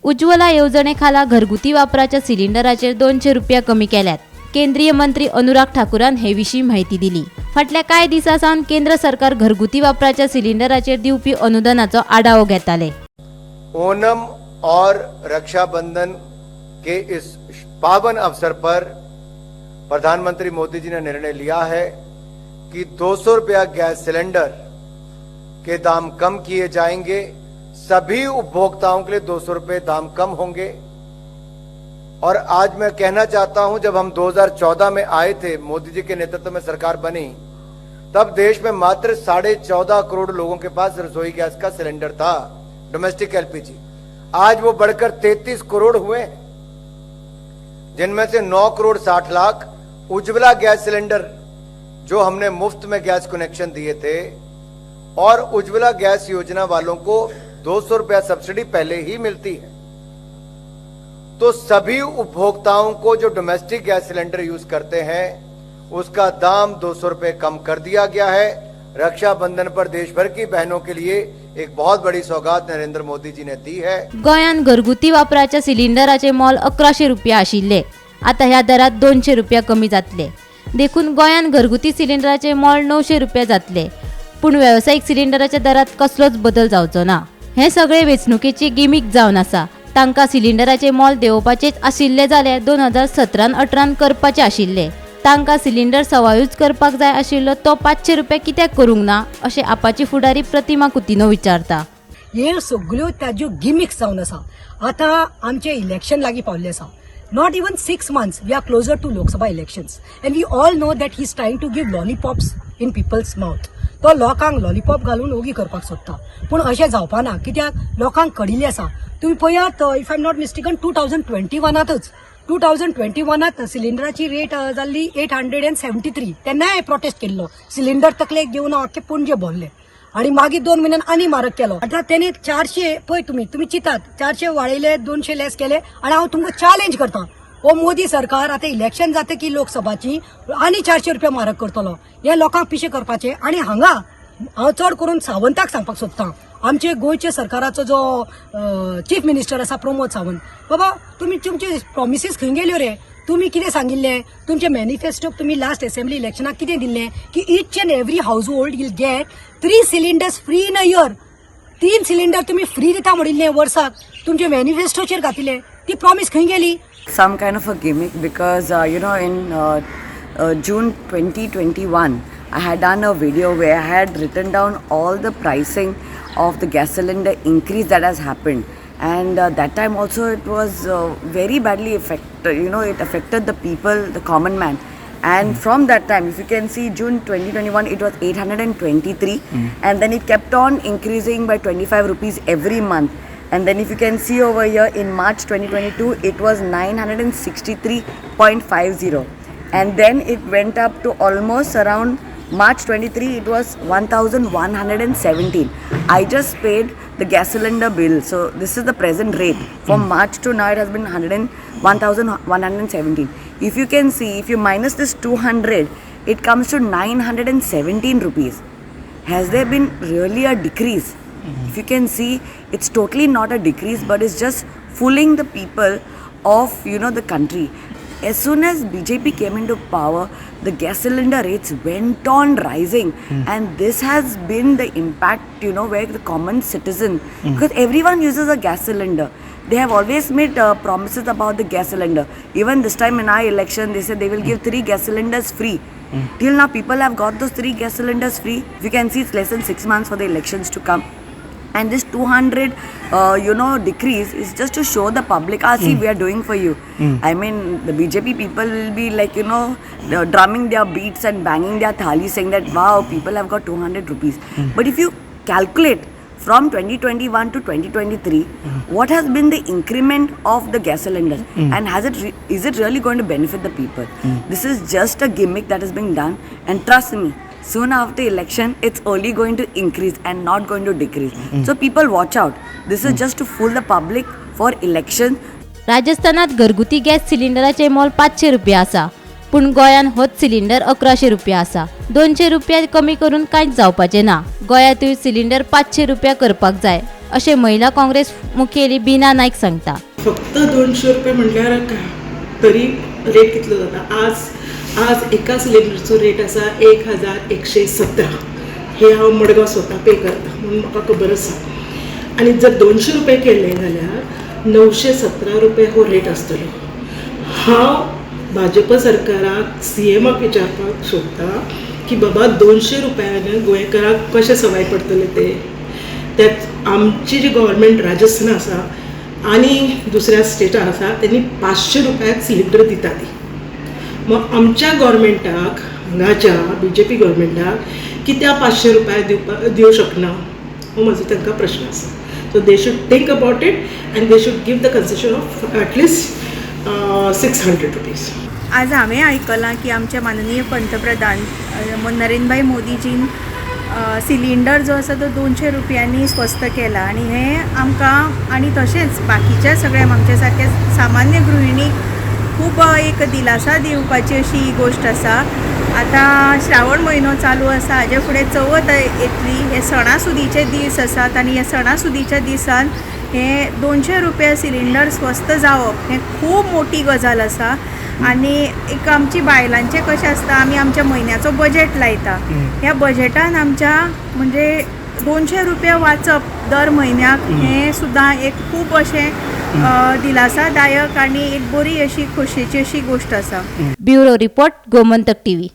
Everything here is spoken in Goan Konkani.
उज्ज्वला येवजणे खाला घरगुती वापराच्या सिलिंडराचेर 200 रुपया कमी केल्यात. केंद्रीय मंत्री अनुराग ठाकूरान हे विशीं म्हायती दिली. फाटल्या कांय दिसां सावन केंद्र सरकार घरगुती वापराच्या सिलिंडराचेर दिवपी अनुदानाचो आढावो घेताले. ओनम और रक्षाबंधन के इस पावन अवसर पर प्रधानमंत्री मोदी जी ने निर्णय लिया है कि 200 रुपया गैस सिलेंडर के दाम कम किए जाएंगे. सभी उपभोक्ताओं के लिए 200 रुपये दाम कम होंगे. और आज मैं कहना चाहता हूं, जब हम 2014 में आए थे, मोदी जी के नेतृत्व में सरकार बनी, तब देश में मात्र 14.5 करोड़ लोगों के पास रसोई गैस का सिलेंडर था, डोमेस्टिक एलपीजी. आज वो बढ़कर 33 करोड़ हुए हैं, जिनमें से 9 करोड़ 60 लाख उज्ज्वला गैस सिलेंडर, जो हमने मुफ्त में गैस कनेक्शन दिए थे और उज्ज्वला गैस योजना वालों को 200 रुपया सब्सिडी पहले ही मिलती है. तो सभी उपभोक्ताओं को जो डोमेस्टिक गैस सिलेंडर यूज करते हैं, उसका दाम 200 रुपये कम कर दिया गया है. रक्षाबंधन पर देश भर की बहनों के लिए एक बहुत बड़ी सौगात नरेंद्र मोदी जी ने दी है. गोंयांत घरगुती वापराच्या सिलिंडराचे मोल 1100 रुपया आशिल्ले. आतां ह्या दरात 200 रुपया कमी जातले. देखून गोंयांत घरगुती सिलिंडराचे मोल 900 रुपया जातले, पूण वेवसायीक सिलिंडराच्या दरात कसलोच बदल जावचो ना. हें सगळें वेंचणुकेची गिमीक जावन आसा. तांकां सिलिंडराचे मोल देंवोवपाचेच आशिल्ले जाल्यार 2017 18 करपाचे आशिल्ले. तांकां सिलिंडर सवायूच करपाक जाय आशिल्लो, तो 500 रुपया कित्याक करूंक ना, अशें आपाची फुडारी प्रतिमा कुतिनो विचारता. हे सगल्यो ताज्यो गिमिक्स जावन आसा. आतां आमचें इलेक्शन लागीं पावल्लें आसा. Not even 6 months, we are closer to Lok Sabha elections and we all know that he is trying to give lollipops in people's mouth. तो लोकांक लॉलीपॉप घालून ओगी करपाक सोदता, पूण अशें जावपा ना, कित्याक लोकांक कळिल्लें आसा. तुमी पळयात, if I am not mistaken, 2021तांतच, 2021तांत सिलिंडराची रेट जाल्ली 873. तेन्नाय हांवें प्रोटेस्ट केल्लो. सिलिंडर तकलेक घेवन हांव आख्खे पणजे भोंवलें आणि मागीर 2 म्हयन्यान आनी म्हारग केलो. आतां तेणी 400, पळय तुमी, तुमी चिंतात, 400 वाडयले, 200 लेस केले आणि हांव तुमकां चॅलेंज करता, हो मोदी सरकार आतां इलेक्शन जाता की लोकसभाची आनी 400 रुपया म्हारग करतलो. हे लोकांक पिशें करपाचें. आणि हांगा हांव चड करून सावंताक सांगपाक सोदता, आमचे गोंयच्या सरकाराचो जो चीफ मिनिस्टर आसा प्रमोद सावंत, बाबा, तुमी तुमचे प्रॉमिसीस खंय गेल्यो रे? तुमी कितें सांगिल्लें? तुमचे मॅनिफेस्टोक तुमी लास्ट असेंब्ली इलेक्शनाक कितें दिल्लें की each and every household will get three cylinders free in a year. तीन सिलिंडर तुमी फ्री दिता म्हणिल्लें वर्साक, तुमचे मॅनिफेस्टोचेर घातिल्लें. ती प्रॉमीस खंय गेली? Some kind of a gimmick because in June 2021 I had done a video where I had written down all the pricing of the gas cylinder increase that has happened, and that time also it was very badly affected you know it affected the people, the common man. And from that time, if you can see, June 2021 it was 823, and then it kept on increasing by 25 rupees every month. And then if you can see over here, in March 2022 it was 963.50, and then it went up to almost around March 23 it was 1117. I just paid the gas cylinder bill, so this is the present rate. From March to now it has been 100 and 1117. If you can see, if you minus this 200, it comes to 917 rupees. Has there been really a decrease? If you can see, it's totally not a decrease, but it's just fooling the people of the country. As soon as BJP came into power, the gas cylinder rates went on rising, and this has been the impact where the common citizen, because everyone uses a gas cylinder. They have always made promises about the gas cylinder. Even this time in our election, they said they will give three gas cylinders free. Till now, people have got those three gas cylinders free? You can see, it's less than 6 months for the elections to come, and this 200 decrease is just to show the public, "Ah, see, we are doing for you." I mean, the BJP people will be like drumming their beats and banging their thali, saying that, "Wow, people have got 200 rupees." But if you calculate from 2021 to 2023, what has been the increment of the gas cylinders, and is it really going to benefit the people? This is just a gimmick that is being done, and trust me, soon after election it's only going to increase and not going to decrease. So people, watch out. This is just to fool the public for election. राजस्थानात घरगुती गॅस सिलिंडराचे मोल 500 रुपया आसा, पूण पूण गोंयांत होच सिलिंडर 1100 रुपया आसा. 200 रुपया कमी करून कांयच जावपाचें ना. गोंयांतूय सिलिंडर 500 रुपया करपाक जाय अशें महिला काँग्रेस मुखेली बीना नायक सांगता. फक्त 200 रुपया म्हणल्यार तरी रेट कितलो जाता? आज आज एका सिलिंडरचो रेट आसा 1117. हे हांव मडगांव स्वता पे करता म्हणून म्हाका खबर आसा. आनी जर 200 रुपया केले जाल्यार 917 रुपया हो रेट आसतलो. हांव भाजपा सरकाराक, सीएमाक विचारपाक सोदता की बाबा, 200 रुपयान गोंयकाराक कशें सवाय पडटले ते? त्यात आमची जी गव्हर्मेंट राजस्थान आसा आनी दुसऱ्या स्टेटान आसा, तेणी 500 रुपयाक सिलिंडर दिता ती. मग आमच्या गव्हर्मेंटाक, हांगाच्या बीजेपी गव्हर्मेंटाक कित्याक 500 रुपया दिवपा दिवं शकना, हो म्हजो तांकां प्रश्न आसा. So they should think about it and they should give the concession of at least ₹600. आज हांवें आयकलां की आमचे माननीय पंतप्रधान नरेंद्रभाई मोदीजीन सिलिंडर जो आसा तो 200 रुपयांनी स्वस्त केला आनी हें आमकां आनी तशेंच बाकीच्या सगळ्या आमच्या सारक्या सामान्य गृहिणीक खूब एक दिलासा दिवपाची अशी ही गोश्ट आसा. आतां श्रावण म्हयनो चालू आसा, हाजे फुडें चवथ येतली. हे सणासुदीचे दीस आसात आनी ह्या सणासुदीच्या दिसान हे 200 रुपया सिलिंडर स्वस्त जावप हें खूब मोटी गजाल आसा. आनी एक आमची बायलांचें कशें आसता, आमी आमच्या म्हयन्याचो बजेट लायता. ह्या बजेटान आमच्या म्हणजे 200 रुपया वाचप दर म्हयन्याक हें सुद्दां एक खूब अशें दिलासादायक आनी एक बरी अशी खोशयेची अशी गोश्ट आसा. Bureau report, Gomantak TV.